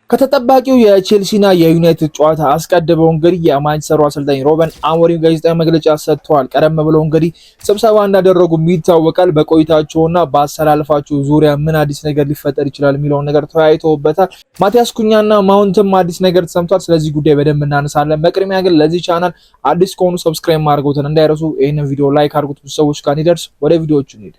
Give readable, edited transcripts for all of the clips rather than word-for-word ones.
ከተጠባቂው የቼልሲና የዩናይትድ ጨዋታ አስቀድመው እንግዲህ የማንቸስተሩ አሰልጣኝ ሮበን አሞሪም ጋዜጣዊ መግለጫ ሰጥተዋል። ቀደም ብለው እንግዲህ ስብሰባ እንዳደረጉም ይታወቃል። በቆይታቸውና በአሰላለፋቸው ዙሪያ ምን አዲስ ነገር ሊፈጠር ይችላል የሚለውን ነገር ተወያይተውበታል። ማቲያስ ኩኛና ማውንትም አዲስ ነገር ተሰምቷል። ስለዚህ ጉዳይ በደንብ እናነሳለን። በቅድሚያ ግን ለዚህ ቻናል አዲስ ከሆኑ subscribe ማድረግዎትን እንዳይረሱ፣ ይህንን ቪዲዮ like አድርጉት ብዙ ሰዎች ጋር እንዲደርስ። ወደ ቪዲዮዎቹ እንሂድ።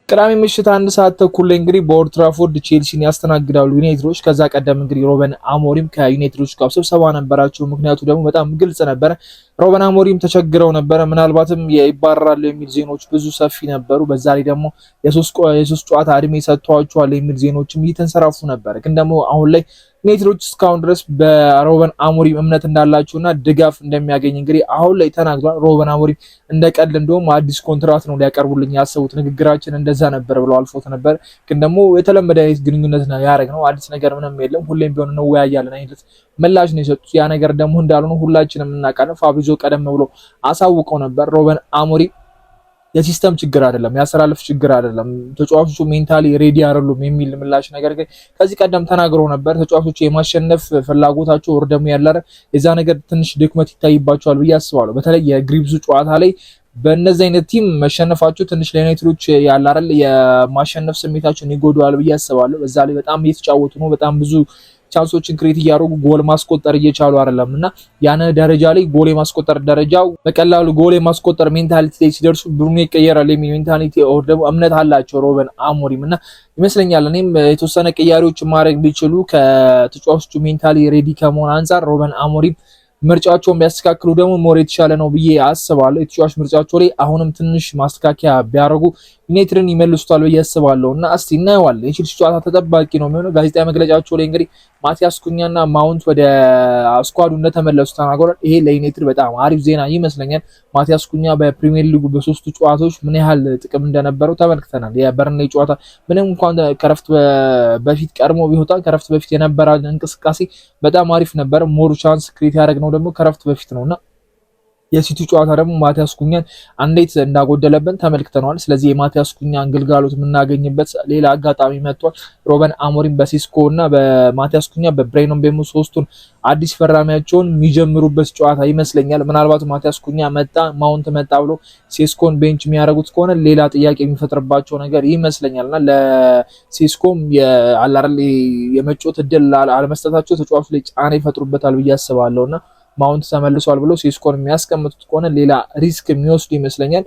ቅዳሜ ምሽት 1:30 ላይ እንግዲህ በኦልድ ትራፎርድ ቼልሲን ያስተናግዳሉ ዩናይትዶች። ከዛ ቀደም እንግዲህ ሮበን አሞሪም ከዩናይትዶች ጋር ስብሰባ ነበራቸው። ምክንያቱ ደግሞ በጣም ግልጽ ነበረ። ሮበን አሞሪም ተቸግረው ነበረ። ምናልባትም ይባረራሉ የሚል ዜናዎች ብዙ ሰፊ ነበሩ። በዛ ላይ ደግሞ የሶስት ጨዋታ እድሜ ሰጥተዋቸዋል የሚል ዜናዎችም እየተንሰራፉ ነበር። ግን ደግሞ አሁን ላይ ዩናይትዶች እስካሁን ድረስ በሮበን አሞሪም እምነት እንዳላቸውና ድጋፍ እንደሚያገኝ እንግዲህ አሁን ላይ ተናግሯል። ሮበን አሞሪም እንደ ቀልድ እንደውም አዲስ ኮንትራት ነው ሊያቀርቡልኝ ያሰቡት፣ ንግግራችን እንደዛ ነበር ብለው አልፎት ነበር። ግን ደግሞ የተለመደ አይነት ግንኙነት ነው ያደረግነው፣ አዲስ ነገር ምንም የለም፣ ሁሌም ቢሆን እንወያያለን አይነት ምላሽ ነው የሰጡት። ያ ነገር ደግሞ እንዳልሆነ ሁላችንም እናውቃለን። ፋብሪዞ ቀደም ብሎ አሳውቀው ነበር። ሮበን አሞሪም የ system ችግር አይደለም፣ የአሰላለፍ ችግር አይደለም፣ ተጫዋቾቹ mentally ready አይደሉም የሚል ምላሽ ነገር ግን ከዚህ ቀደም ተናግሮ ነበር። ተጫዋቾቹ የማሸነፍ ፍላጎታቸው ወር ደግሞ ያለ የዛ ነገር ትንሽ ድክመት ይታይባቸዋል ብዬ አስባለሁ። በተለይ የግሪብዙ ጨዋታ ላይ በእነዚህ አይነት team መሸነፋቸው ትንሽ ለዩናይትዶች ያለ አይደል የማሸነፍ ስሜታቸውን ይጎዳዋል ብዬ አስባለሁ። በዛ ላይ በጣም እየተጫወቱ ነው። በጣም ብዙ chance ኦችን create እያደረጉ ጎል ማስቆጠር እየቻሉ አይደለም እና ያን ደረጃ ላይ ጎል የማስቆጠር ደረጃው በቀላሉ ጎል የማስቆጠር mentality ላይ ሲደርሱ ቡድኑ ይቀየራል የሚል mentality or ደግሞ እምነት አላቸው ሮበን አሞሪም እና ይመስለኛል እኔም የተወሰነ ቅያሬዎች ማድረግ ቢችሉ ከተጫዋቾቹ mentally ready ከመሆን አንጻር ሮበን አሞሪም ምርጫቸውን ቢያስተካክሉ ደግሞ more የተሻለ ነው ብዬ አስባለሁ። የተጫዋች ምርጫቸው ላይ አሁንም ትንሽ ማስተካከያ ቢያደርጉ ዩናይትድን ይመልሱታል ብዬ አስባለሁ እና እስቲ እናየዋለን። የቼልሲ ጨዋታ ተጠባቂ ነው የሚሆነው። ጋዜጣዊ መግለጫቸው ላይ እንግዲህ ማቲያስ ኩኛና ማውንት ወደ squad ኡ እንደተመለሱ ተናግሯል። ይሄ ለዩናይትድ በጣም አሪፍ ዜና ይመስለኛል። ማቲያስ ኩኛ በፕሪሚየር ሊጉ በሶስቱ ጨዋታዎች ምን ያህል ጥቅም እንደነበረው ተመልክተናል። የበርንሌይ ጨዋታ ምንም እንኳን ከረፍት በፊት ቀድሞ ቢወጣ ከረፍት በፊት የነበረ እንቅስቃሴ በጣም አሪፍ ነበር። more chance create ያደረግነው ደግሞ ከረፍት በፊት ነውና የሲቲ ጨዋታ ደግሞ ማቲያስ ኩኛን እንዴት እንዳጎደለብን ተመልክተነዋል። ስለዚህ የማቲያስ ኩኛን ግልጋሎት የምናገኝበት ሌላ አጋጣሚ መጥቷል። ሮበን አሞሪም በሲስኮ እና በማቲያስ ኩኛ በብሬኖ ምቤሞ ሶስቱን አዲስ ፈራሚያቸውን የሚጀምሩበት ጨዋታ ይመስለኛል። ምናልባት ማቲያስ ኩኛ መጣ ማውንት መጣ ብሎ ሴስኮን bench የሚያደርጉት ከሆነ ሌላ ጥያቄ የሚፈጥርባቸው ነገር ይመስለኛል እና ለሴስኮም አላረል የመጫወት እድል አለመስጠታቸው ተጫዋቹ ላይ ጫና ይፈጥሩበታል ብዬ አስባለሁ እና ማውንት ተመልሷል ብሎ ሴስኮን የሚያስቀምጡት ከሆነ ሌላ risk የሚወስዱ ይመስለኛል።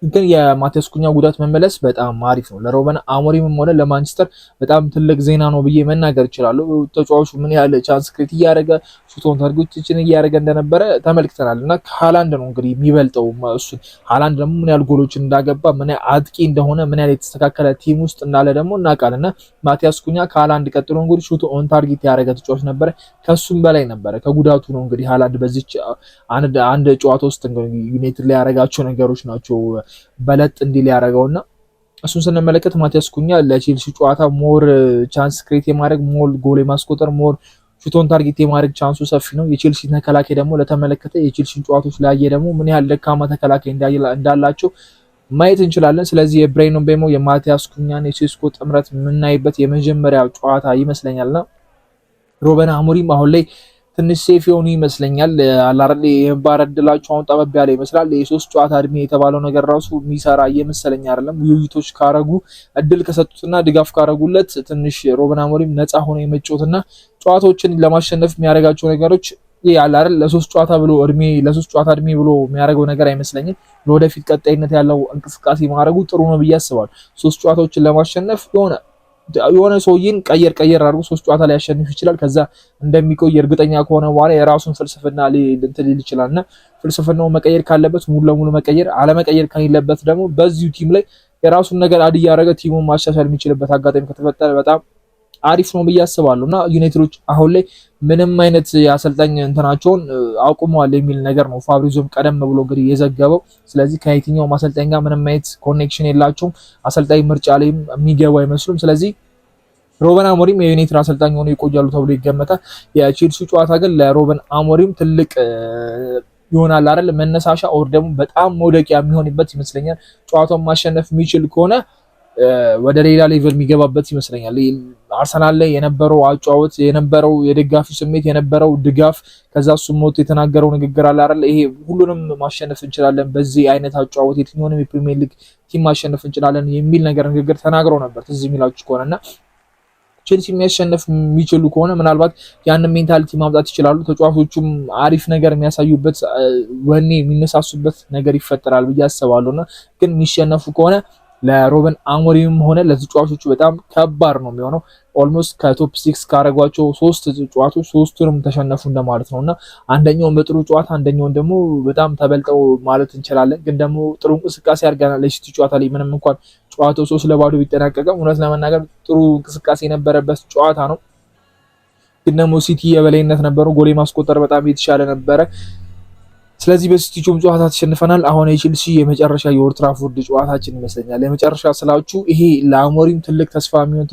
ግን የማቲያስ ኩኛ ጉዳት መመለስ በጣም አሪፍ ነው ለሮበን አሞሪምም ሆነ ለማንቸስተር በጣም ትልቅ ዜና ነው ብዬ መናገር እችላለሁ። ተጫዋቹ ምን ያህል chance create እያደረገ shot on target ኦችን እያደረገ እንደነበረ ተመልክተናል እና ከሃላንድ ነው እንግዲህ የሚበልጠው እሱን። ሃላንድ ደግሞ ምን ያህል ጎሎችን እንዳገባ ምን ያህል አጥቂ እንደሆነ ምን ያህል የተስተካከለ team ውስጥ እንዳለ ደግሞ እናውቃለን እና ማቲያስ ኩኛ ከሃላንድ ቀጥሎ እንግዲህ shot on target ያደረገ ተጫዋች ነበረ። ከሱም በላይ ነበረ። ከጉዳቱ ነው እንግዲህ ሃላንድ በዚች አንድ ጨዋታ ውስጥ እንግዲህ ዩናይትድ ላይ ያደረጋቸው ነገሮች ናቸው በለጥ እንዲል ያደረገውና እሱን ስንመለከት ማቲያስ ኩኛ ለቼልሲ ጨዋታ more chance create የማድረግ more ጎል የማስቆጠር more shot on target የማድረግ chance ኡ ሰፊ ነው። የቼልሲ ተከላካይ ደግሞ ለተመለከተ የቼልሲን ጨዋታዎች ላየ ደግሞ ምን ያህል ደካማ ተከላካይ እንዳላቸው ማየት እንችላለን። ስለዚህ የብሬኖ ምቤሞ የማቲያስ ኩኛን የሴስኮ ጥምረት የምናይበት የመጀመሪያ ጨዋታ ይመስለኛልና ሮበን አሞሪም አሁን ላይ ትንሽ safe የሆኑ ይመስለኛል። አላረል የመባረር እድላቸው አሁን ጠበብ ያለ ይመስላል። የሶስት ጨዋታ እድሜ የተባለው ነገር ራሱ የሚሰራ እየመሰለኝ አይደለም። ውይይቶች ካረጉ እድል ከሰጡትና ድጋፍ ካረጉለት ትንሽ ሮበን አሞሪም ነፃ ሆኖ የመጫወትና ጨዋታዎችን ለማሸነፍ የሚያደርጋቸው ነገሮች ይሄ አለ አይደል ለሶስት ጨዋታ ብሎ እድሜ ለሶስት ጨዋታ እድሜ ብሎ የሚያደርገው ነገር አይመስለኝም። ለወደፊት ቀጣይነት ያለው እንቅስቃሴ ማድረጉ ጥሩ ነው ብዬ አስባለሁ። ሶስት ጨዋታዎችን ለማሸነፍ የሆነ ሰውዬን ቀየር ቀየር አድርጎ ሶስት ጨዋታ ሊያሸንፍ ይችላል። ከዛ እንደሚቆይ እርግጠኛ ከሆነ በኋላ የራሱን ፍልስፍና እንትን ሊል ይችላል እና ፍልስፍናውን መቀየር ካለበት ሙሉ ለሙሉ መቀየር፣ አለመቀየር ከሌለበት ደግሞ በዚሁ team ላይ የራሱን ነገር add እያደረገ team ኡን ማሻሻል የሚችልበት አጋጣሚ ከተፈጠረ በጣም አሪፍ ነው ብዬ አስባለሁ። እና ዩናይትዶች አሁን ላይ ምንም አይነት የአሰልጣኝ እንትናቸውን አቁመዋል የሚል ነገር ነው ፋብሪዞም ቀደም ብሎ እንግዲህ የዘገበው። ስለዚህ ከየትኛውም አሰልጣኝ ጋር ምንም አይነት connection የላቸውም። አሰልጣኝ ምርጫ ላይም የሚገቡ አይመስሉም። ስለዚህ ሮበን አሞሪም የዩናይትድ አሰልጣኝ ሆነው ይቆያሉ ተብሎ ይገመታል። የቼልሲ ጨዋታ ግን ለሮበን አሞሪም ትልቅ ይሆናል አይደል መነሳሻ or ደግሞ በጣም መውደቂያ የሚሆንበት ይመስለኛል። ጨዋታውን ማሸነፍ የሚችል ከሆነ ወደ ሌላ level የሚገባበት ይመስለኛል። አርሰናል ላይ የነበረው አጨዋወት፣ የነበረው የደጋፊው ስሜት፣ የነበረው ድጋፍ፣ ከዛ እሱ ሞት የተናገረው ንግግር አለ አይደል? ይሄ ሁሉንም ማሸነፍ እንችላለን፣ በዚህ አይነት አጨዋወት የትኛውንም የፕሪሚየር ሊግ team ማሸነፍ እንችላለን የሚል ነገር ንግግር ተናግረው ነበር ትዝ የሚላችሁ ከሆነ። እና ቼልሲ የሚያሸንፍ የሚችሉ ከሆነ ምናልባት ያንን mentality ማምጣት ይችላሉ። ተጫዋቾቹም አሪፍ ነገር የሚያሳዩበት፣ ወኔ የሚነሳሱበት ነገር ይፈጠራል ብዬ አስባለሁ። እና ግን የሚሸነፉ ከሆነ ለሮበን አሞሪምም ሆነ ለተጫዋቾቹ በጣም ከባድ ነው የሚሆነው። Almost ከ top six ካረጓቸው ሶስት ጨዋታዎች ሶስቱንም ተሸነፉ እንደማለት ነው። እና አንደኛውን በጥሩ ጨዋታ፣ አንደኛውን ደግሞ በጣም ተበልጠው ማለት እንችላለን። ግን ደግሞ ጥሩ እንቅስቃሴ አድርገናል ለሲቲ ጨዋታ ላይ። ምንም እንኳን ጨዋታው 3-0 ቢጠናቀቅም እውነት ለመናገር ጥሩ እንቅስቃሴ የነበረበት ጨዋታ ነው። ግን ደግሞ ሲቲ የበላይነት ነበረው። ጎል ማስቆጠር በጣም የተሻለ ነበረ። ስለዚህ በሲቲቹም ጨዋታ ተሸንፈናል። አሁን የቼልሲ የመጨረሻ የኦልድ ትራፎርድ ጨዋታችን ይመስለኛል። የመጨረሻ ስላችሁ ይሄ ለአሞሪም ትልቅ ተስፋ የሚሆን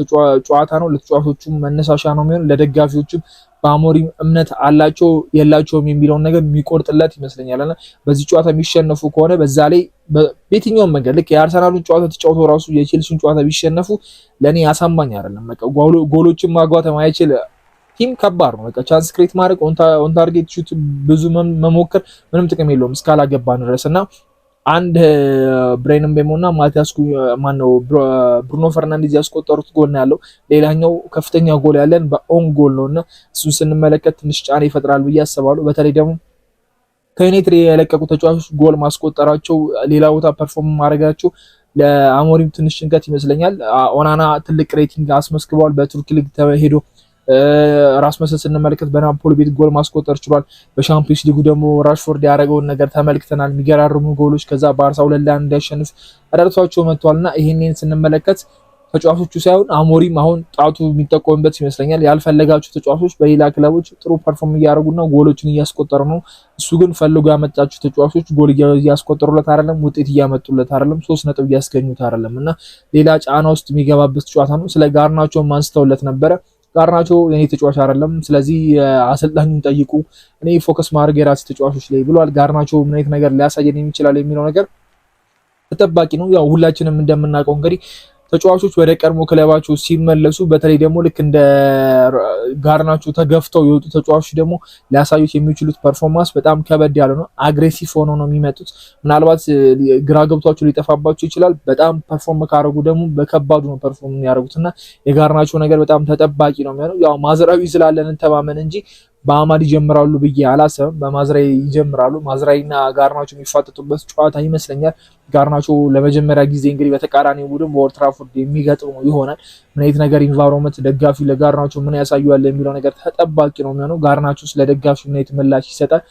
ጨዋታ ነው። ለተጫዋቾቹም መነሳሻ ነው የሚሆን፣ ለደጋፊዎቹም በአሞሪም እምነት አላቸው የላቸውም የሚለውን ነገር የሚቆርጥለት ይመስለኛል። እና በዚህ ጨዋታ የሚሸነፉ ከሆነ፣ በዛ ላይ በየትኛውም መንገድ ልክ የአርሰናሉን ጨዋታ ተጫውተው ራሱ የቼልሲን ጨዋታ ቢሸነፉ ለእኔ አሳማኝ አይደለም። በቃ ጎሎችን ማግባት የማይችል team ከባድ ነው። በቃ chance create ማድረግ፣ on target shoot ብዙ መሞከር ምንም ጥቅም የለውም እስካላገባን ድረስ። እና አንድ ብሬን ምቤሞ እና ማቲያስ፣ ማነው፣ ብሩኖ ፈርናንዴዝ ያስቆጠሩት ጎል ነው ያለው። ሌላኛው ከፍተኛ ጎል ያለን በ own goal ነው። እና እሱን ስንመለከት ትንሽ ጫና ይፈጥራል ብዬ አስባለሁ። በተለይ ደግሞ ከዩናይትድ የለቀቁ ተጫዋቾች ጎል ማስቆጠራቸው፣ ሌላ ቦታ perform ማድረጋቸው ለአሞሪም ትንሽ ጭንቀት ይመስለኛል። ኦናና ትልቅ rating አስመዝግበዋል። በቱርክ ሊግ ሄዶ ራስመስን ስንመለከት በናፖሊ ቤት ጎል ማስቆጠር ችሏል። በሻምፒዮንስ ሊጉ ደግሞ ራሽፎርድ ያደረገውን ነገር ተመልክተናል። የሚገራርሙ ጎሎች፣ ከዛ ባርሳ 2-1 እንዲያሸንፍ ረድቷቸው መጥቷልና ይሄንን ስንመለከት ተጫዋቾቹ ሳይሆን አሞሪም አሁን ጣቱ የሚጠቆምበት ይመስለኛል። ያልፈለጋቸው ተጫዋቾች በሌላ ክለቦች ጥሩ perform እያደረጉና ጎሎችን እያስቆጠሩ ነው። እሱ ግን ፈልጎ ያመጣቸው ተጫዋቾች ጎል እያስቆጠሩለት አይደለም፣ ውጤት እያመጡለት አይደለም፣ 3 ነጥብ እያስገኙት አይደለም። እና ሌላ ጫና ውስጥ የሚገባበት ጨዋታ ነው። ስለ ጋርናቾም አንስተውለት ነበረ። ጋርናቾ የኔ ተጫዋች አይደለም፣ ስለዚህ አሰልጣኙን ጠይቁ፣ እኔ focus ማድረግ የራሴ ተጫዋቾች ላይ ብሏል። ጋርናቾ ምን አይነት ነገር ሊያሳየን ይችላል የሚለው ነገር ተጠባቂ ነው። ያው ሁላችንም እንደምናውቀው እንግዲህ ተጫዋቾች ወደ ቀድሞ ክለባቸው ሲመለሱ፣ በተለይ ደግሞ ልክ እንደ ጋርናቾ ተገፍተው የወጡ ተጫዋቾች ደግሞ ሊያሳዩት የሚችሉት performance በጣም ከበድ ያለ ነው። Aggressive ሆነው ነው የሚመጡት። ምናልባት ግራ ገብቷቸው ሊጠፋባቸው ይችላል። በጣም perform ካደረጉ ደግሞ በከባዱ ነው perform የሚያደርጉት። እና የጋርናቾ ነገር በጣም ተጠባቂ ነው የሚሆነው። ያው ማዝራዊ ስላለን እንተማመን እንጂ በአማድ ይጀምራሉ ብዬ አላሰብም። በማዝራዊ ይጀምራሉ። ማዝራዊና ጋርናቾ የሚፋጠጡበት ጨዋታ ይመስለኛል። ጋርናቾ ለመጀመሪያ ጊዜ እንግዲህ በተቃራኒ ቡድን በኦልድ ትራፎርድ የሚገጥመው ይሆናል። ምን አይነት ነገር environment ደጋፊ ለጋርናቾ ምን ያሳየዋል የሚለው ነገር ተጠባቂ ነው የሚሆነው። ጋርናቾ ለደጋፊ ምን አይነት ምላሽ ይሰጣል?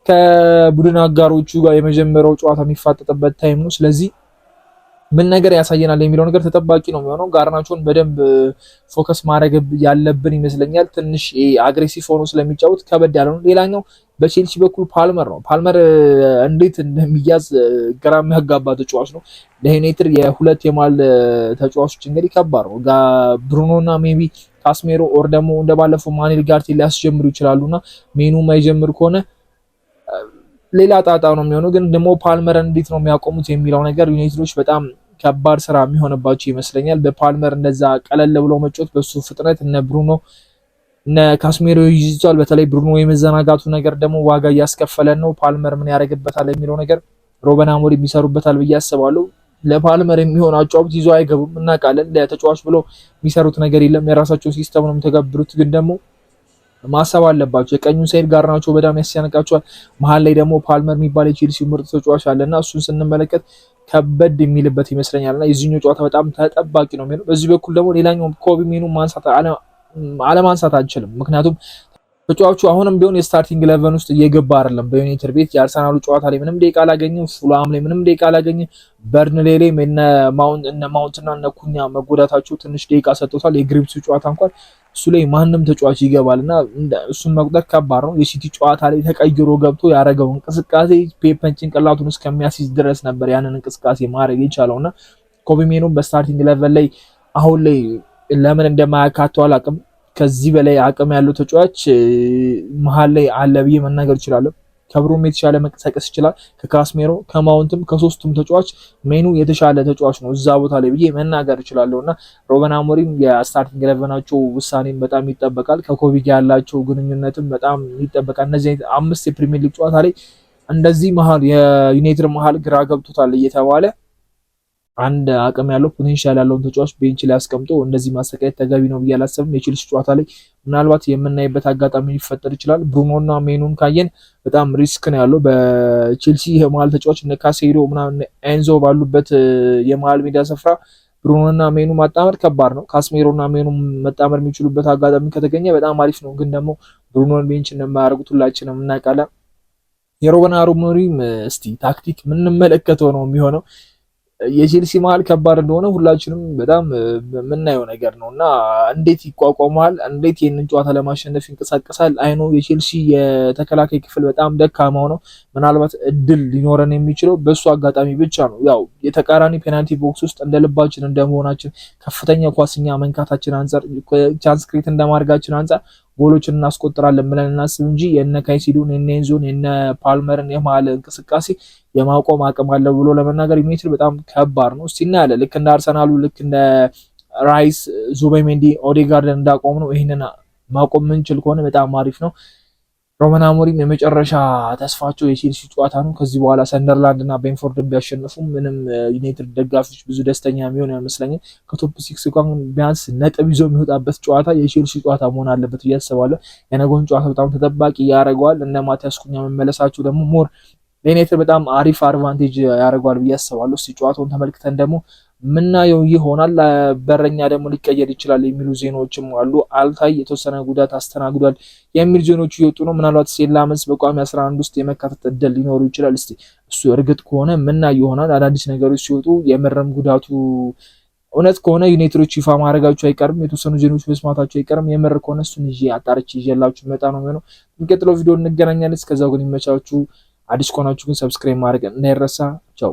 ከቡድን አጋሮቹ ጋር የመጀመሪያው ጨዋታ የሚፋጠጥበት time ነው። ስለዚህ ምን ነገር ያሳየናል የሚለው ነገር ተጠባቂ ነው የሚሆነው። ጋርናቾን በደንብ focus ማድረግ ያለብን ይመስለኛል። ትንሽ aggressive ሆኖ ስለሚጫወት ከበድ ያለ ነው። ሌላኛው በቼልሲ በኩል ፓልመር ነው። ፓልመር እንዴት እንደሚያዝ ግራ የሚያጋባ ተጫዋች ነው። ለዩናይትድ የሁለት የመሃል ተጫዋቾች እንግዲህ ከባድ ነው። ብሩኖና maybe ካስሜሮ or ደግሞ እንደባለፈው ማኑኤል ኡጋርቴ ሊያስጀምሩ ይችላሉና ሜኑ የማይጀምር ከሆነ ሌላ ጣጣ ነው የሚሆነው። ግን ደግሞ ፓልመርን እንዴት ነው የሚያቆሙት የሚለው ነገር ዩናይትዶች በጣም ከባድ ስራ የሚሆንባቸው ይመስለኛል። በፓልመር እንደዛ ቀለል ብሎ መጫወት፣ በሱ ፍጥነት እነ ብሩኖ እነ ካስሜሮ ይይዙታል። በተለይ ብሩኖ የመዘናጋቱ ነገር ደግሞ ዋጋ እያስከፈለን ነው። ፓልመር ምን ያደርግበታል የሚለው ነገር ሮበን አሞሪም ይሰሩበታል ብዬ አስባለሁ። ለፓልመር የሚሆን አጨዋወት ይዞ አይገቡም፣ እናውቃለን። ለተጫዋች ብሎ የሚሰሩት ነገር የለም። የራሳቸው system ነው የሚተገብሩት። ግን ደግሞ ማሰብ አለባቸው። የቀኙን side ጋርናቾ በጣም ያስጨንቃቸዋል። መሀል ላይ ደግሞ ፓልመር የሚባል የቼልሲ ምርጥ ተጫዋች አለና እሱን ስንመለከት ከበድ የሚልበት ይመስለኛል። እና የዚህኛው ጨዋታ በጣም ተጠባቂ ነው የሚሆነው። በዚህ በኩል ደግሞ ሌላኛው ኮቢ ሜኑ ማንሳት አለማንሳት አንችልም። ምክንያቱም ተጫዋቹ አሁንም ቢሆን የ starting 11 ውስጥ እየገባ አይደለም። በዩናይትድ ቤት የአርሰናሉ ጨዋታ ላይ ምንም ደቂቃ አላገኘም። ፉልሃም ላይ ምንም ደቂቃ አላገኘም። በርንሌ ላይ እነ ማውንትና እነ ኩኛ መጎዳታቸው ትንሽ ደቂቃ ሰጥቶታል። የግሪፕሱ ጨዋታ እንኳን እሱ ላይ ማንም ተጫዋች ይገባል እና እሱን መቁጠር ከባድ ነው። የሲቲ ጨዋታ ላይ ተቀይሮ ገብቶ ያደረገው እንቅስቃሴ ፔፐን ጭንቅላቱን እስከሚያስይዝ ድረስ ነበር ያንን እንቅስቃሴ ማድረግ የቻለው። እና ኮቢ ሜኑ በ starting 11 ላይ አሁን ላይ ለምን እንደማያካተው አላውቅም። ከዚህ በላይ አቅም ያለው ተጫዋች መሀል ላይ አለ ብዬ መናገር እችላለሁ። ከብሩኖም የተሻለ መንቀሳቀስ ይችላል። ከካስሜሮ፣ ከማውንትም፣ ከሶስቱም ተጫዋች ሜኑ የተሻለ ተጫዋች ነው እዛ ቦታ ላይ ብዬ መናገር እችላለሁ። እና ሮበን አሞሪም የ starting eleven ኣቸው ውሳኔም በጣም ይጠበቃል። ከኮቢ ጋር ያላቸው ግንኙነትም በጣም ይጠበቃል። እነዚህ 5 የፕሪሚየር ሊግ ጨዋታ ላይ እንደዚህ መሀል የዩናይትድ መሀል ግራ ገብቶታል እየተባለ አንድ አቅም ያለው potential ያለውን ተጫዋች bench ላይ አስቀምጦ እንደዚህ ማሰቃየት ተገቢ ነው ብዬ አላሰብም። የቼልሲ ጨዋታ ላይ ምናልባት የምናይበት አጋጣሚ ሊፈጠር ይችላል። ብሩኖና ሜኑን ካየን በጣም risk ነው ያለው በቼልሲ የመሀል ተጫዋች እነ ካሴዶ ምናምን ኤንዞ ባሉበት የመሀል ሜዳ ስፍራ ብሩኖና ሜኑ ማጣመር ከባድ ነው። ካስሜሮና ሜኑ መጣመር የሚችሉበት አጋጣሚ ከተገኘ በጣም አሪፍ ነው። ግን ደግሞ ብሩኖን bench እንደማያደርጉት ሁላችንም እናውቃለን። የሮበን አሞሪም እስቲ ታክቲክ የምንመለከተው ነው የሚሆነው። የቼልሲ መሀል ከባድ እንደሆነ ሁላችንም በጣም የምናየው ነገር ነው እና እንዴት ይቋቋመዋል? እንዴት ይህንን ጨዋታ ለማሸነፍ ይንቀሳቀሳል? I know የቼልሲ የተከላካይ ክፍል በጣም ደካማው ነው። ምናልባት እድል ሊኖረን የሚችለው በእሱ አጋጣሚ ብቻ ነው። ያው የተቃራኒ penalty box ውስጥ እንደ ልባችን እንደመሆናችን፣ ከፍተኛ ኳስኛ መንካታችን አንጻር፣ chance create እንደማድረጋችን አንጻር ጎሎችን እናስቆጥራለን ብለን እናስብ እንጂ የነ ካይሲዶን፣ የነ ኤንዞን፣ የነ ፓልመርን የመሀል እንቅስቃሴ የማቆም አቅም አለው ብሎ ለመናገር ዩናይትድ በጣም ከባድ ነው። እስቲ እናያለን። ልክ እንደ አርሰናሉ፣ ልክ እንደ ራይስ፣ ዙቢሜንዲ፣ ኦዴጋርድን እንዳቆም ነው ይህንን ማቆም ምንችል ከሆነ በጣም አሪፍ ነው። ሮበን አሞሪም የመጨረሻ ተስፋቸው የቼልሲ ጨዋታ ነው። ከዚህ በኋላ ሰንደርላንድ እና ብሬንትፎርድን ቢያሸንፉ ምንም ዩናይትድ ደጋፊዎች ብዙ ደስተኛ የሚሆን አይመስለኝም። ከ top six እንኳን ቢያንስ ነጥብ ይዞ የሚወጣበት ጨዋታ የቼልሲ ጨዋታ መሆን አለበት ብዬ አስባለሁ። የነገውን ጨዋታ በጣም ተጠባቂ ያደርገዋል። እነ ማቲያስ ኩኛ መመለሳቸው ደግሞ more ለዩናይትድ በጣም አሪፍ advantage ያደርገዋል ብዬ አስባለሁ። እስቲ ጨዋታውን ተመልክተን ደግሞ ምናየው ይሆናል። በረኛ ደግሞ ሊቀየር ይችላል የሚሉ ዜናዎችም አሉ። አልታይ የተወሰነ ጉዳት አስተናግዷል የሚል ዜናዎች እየወጡ ነው። ምናልባት ሴን ላመንስ በቋሚ 11 ውስጥ የመካተት እድል ሊኖሩ ይችላል። እስቲ እሱ እርግጥ ከሆነ ምናየው ይሆናል። አዳዲስ ነገሮች ሲወጡ የምርም ጉዳቱ እውነት ከሆነ ዩናይትዶች ይፋ ማድረጋቸው አይቀርም። የተወሰኑ ዜናዎች መስማታቸው አይቀርም። የምር ከሆነ እሱን ይዤ አጣርቼ ይዤላችሁ መጣ ነው የሚሆነው። የሚቀጥለው ቪዲዮ እንገናኛለን። እስከዛው ግን ይመቻችሁ። አዲስ ከሆናችሁ ግን subscribe ማድረግ እንዳይረሳ። ቻው።